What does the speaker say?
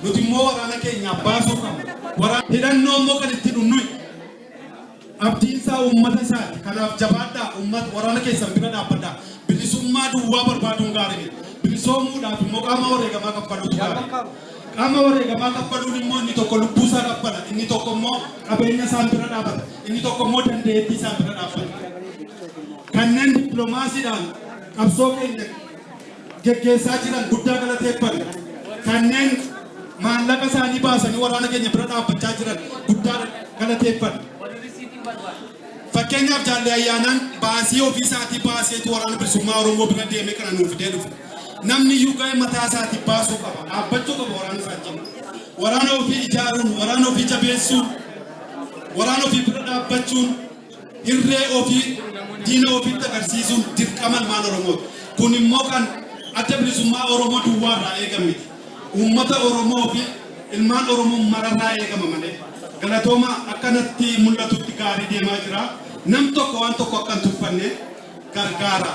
Nuti immoo waraana keenya baasuu qabna. Waraana hidhannoo immoo kan itti dhumnu abdiin isaa uummata isaati. Kanaaf jabaadhaa, uummata waraana keessan bira dhaabbadhaa. Bilisummaa duwwaa barbaaduun gaarii miti. Bilisoomuudhaaf immoo qaama wareegamaa kaffaluutu gaarii. Qaama wareegamaa kaffaluun immoo inni tokko lubbuu isaa kaffala, inni tokko immoo qabeenya isaan bira dhaabata, inni tokko immoo dandeettii isaan bira dhaabbata. Kanneen dippiloomaasiidhaan qabsoo keenya geggeessaa jiran guddaa galateeffanna. Kanneen maallaqa isaanii baasanii waraana keenya bira dhaabbachaa jiran guddaa galateeffanna. Fakkeenyaaf, Jaallee Ayyaanaan baasii ofii isaatii baaseetu Waraana Bilisummaa Oromoo bira deemee kana nuuf fidee dhufe. Namni iyyuu ga'ee mataa isaatii baasuu qaba. Dhaabbachuu qaba waraana isaa wajjin. Waraana ofii ijaaruun, waraana ofii jabeessuun, waraana ofii bira dhaabbachuun, hirree ofii diina ofiitti agarsiisuun dirqama ilmaan Oromooti. Kun immoo kan Adda Bilisummaa Oromoo duwwaa irraa eegamu miti. Uummata Oromoo fi ilmaan Oromoo mararraa eegama malee. Galatooma, akkanatti mul'atutti gaarii deemaa jira. Nam tokko waan tokko akka hin tuffanne gargaara.